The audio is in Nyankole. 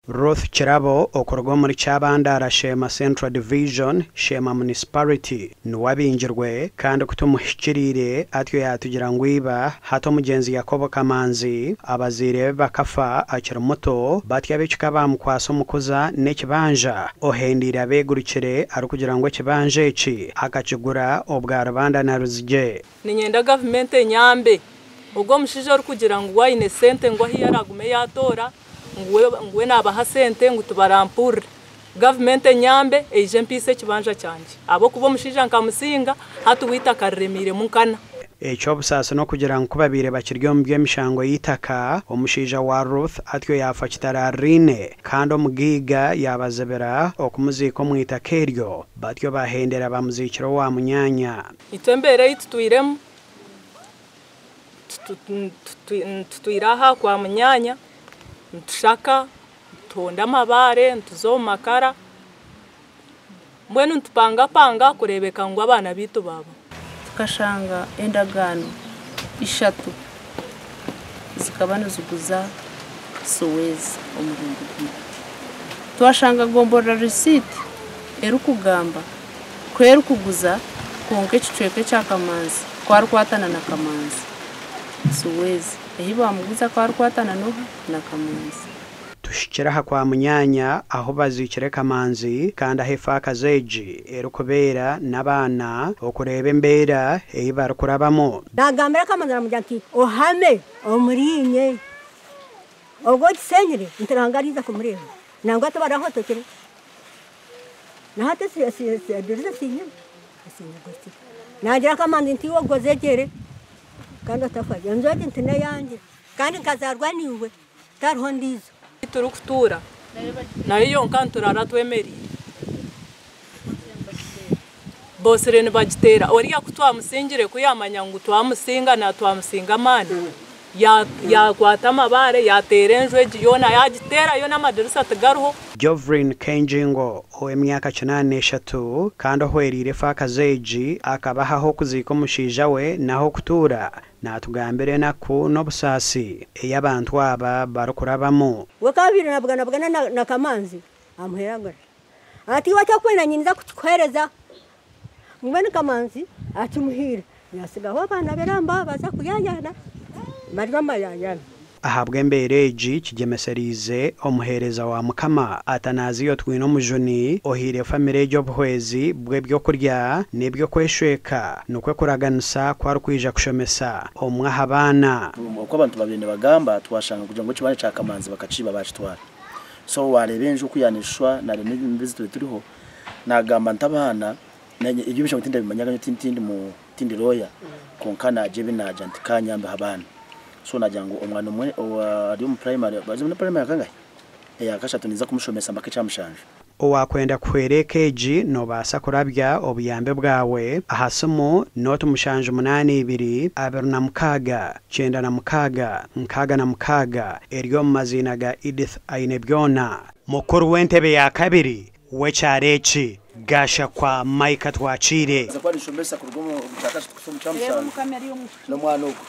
Ruth Kirabo okuruga omuri Kyabandara Sheema Central Division, Sheema Municipality niwe abingirwe kandi ku tumuhikiriire atyo yaatugira ngu iba hati omugyenzi Yakobo Kamanzi abazaire be bakafa akiri muto batyo ab'ekika baamukwasa omukuza n'ekibanja ohendeire abeegurukire arikugira ngu ekibanja eki akakigura obwa Rubanda na Ruzigye. Niinyenda gavumenti enyambe. Ogwo omushaija orikugira ngu we aine sente ngu ahu araagume yaatoora ngu we naabaha sente ngu tibarampurire. Gavumenti enyambe eije empiise ekibanja kyangye ahabw'okuba omushaija nkamusinga hati we eitaka riremeiremu nkana. Eky'obusaasi n'okugira ngu ku babaire bakiri omu by'emishango y'eitaka, omushaija wa Ruth atyo yaafa kitaraariine kandi omugaiga yaabazibira okumuziika omu itaka eryo batyo baahendera bamuziikire owa munyaanya. Itwe embeera ei tutwiremu, tutwire aha kwa munyaanya nitushaka, nituhonda amabaare, nituza omu makara, mbwenu nitupangapanga kureebeka ngu abaana baitu baabaho. Tukashanga endagaano ishatu zikaba niziguza Suez omurundi gumwe. Twashanga gomborora risiiti erikugamba ku erikuguza kwonka ekicweka ekya Kamanzi ku arikwatana na Kamanzi. Suez ehi bamuguza ku arikwatana n'oha? Na Kamanzi. Tuhikire aha kwa munyaanya ahu baziikire Kamanzi kandi ahu efaakazi egi erikubeera n'abaana okureeba embeera ei barikurabamu. Naagambira Kamanzi naamugira nti, Ohame omuriinye. Ogwo ogisenyire nti Ruhanga ariiza kumureeba. Nangwa tibarahotokire. Na hati edirisa esiinyire, esiinyigurukire. Naagira Kamanzi nti, Iwe ogozegyere kandi otafayo. Enju egi nti n'eyangye kandi nkazaarwa naiwe tihariho ondiijo. Ahu turikutuura nayo yonka nituraara twemereire. Bosire nibagiteera. Oriya ku twamusingire ku yaamanya ngu twamusinga na twamusinga amaani, yaakwata amabaare yaateera enju egi yoona yaagiteera yoona amadirisa tigariho. Jovline Kenjingo ow'emyaka 83 kandi ohwereire efaakazi egi akabaha ah'okuziika omushaija we n'ah'okutuura naatugambira enaku n'obusaasi ei abantu aba barikurabamu. We ku abaire naabuganabugana na Kamanzi, amuheeragura ati, Iwe eki orikwenda niinyija kukikuheereza. Mbwenu Kamanzi akimuhaire, yaatsigaho abaana be ramba baza kuyaayaana, bari omu mayaayaano. Ahabw'embeera egi kigyemesereize omuheereza wa Mukama Atanaziyo Twinomujuni ohaire famire egi obuhwezi bw'ebyokurya n'eby'okweshweka nikwo kuraganisa ku arikwija kushomesa omwe aha baana. Oku abantu babaire nibagamba twashanga kugira ngu ekibanja kya Kamanzi bakakiiba bakitwara. So wareeba enju oku yaneshushwa nareeba n'embizi tube turiho nagamba nti abaana eby'emishango tindabimanyaga nyowe tindi mu tindi lawyer kwonka nagya ebi nagya nti kanyambeho abaana. So nagira ngu omwana omwe ari omu primary bari muri primary yakangahi? Eyakashatu ninza kumushomesa mpaka ekyamushanju. Owaakwenda kuhwera eka egi noobaasa kurabya obuyambi bwawe aha simu nooti 782 26 96 66 eri omu maziina ga Edith Ainebyona. Mukuru w'entebe ya kabiri w'ekyaro eki, Gashakwa Micah Twakiire. Nza kuba ninshomesa kuruga omu kyakashatu kuhitsya omu kyamushanju n'omwana ogwo.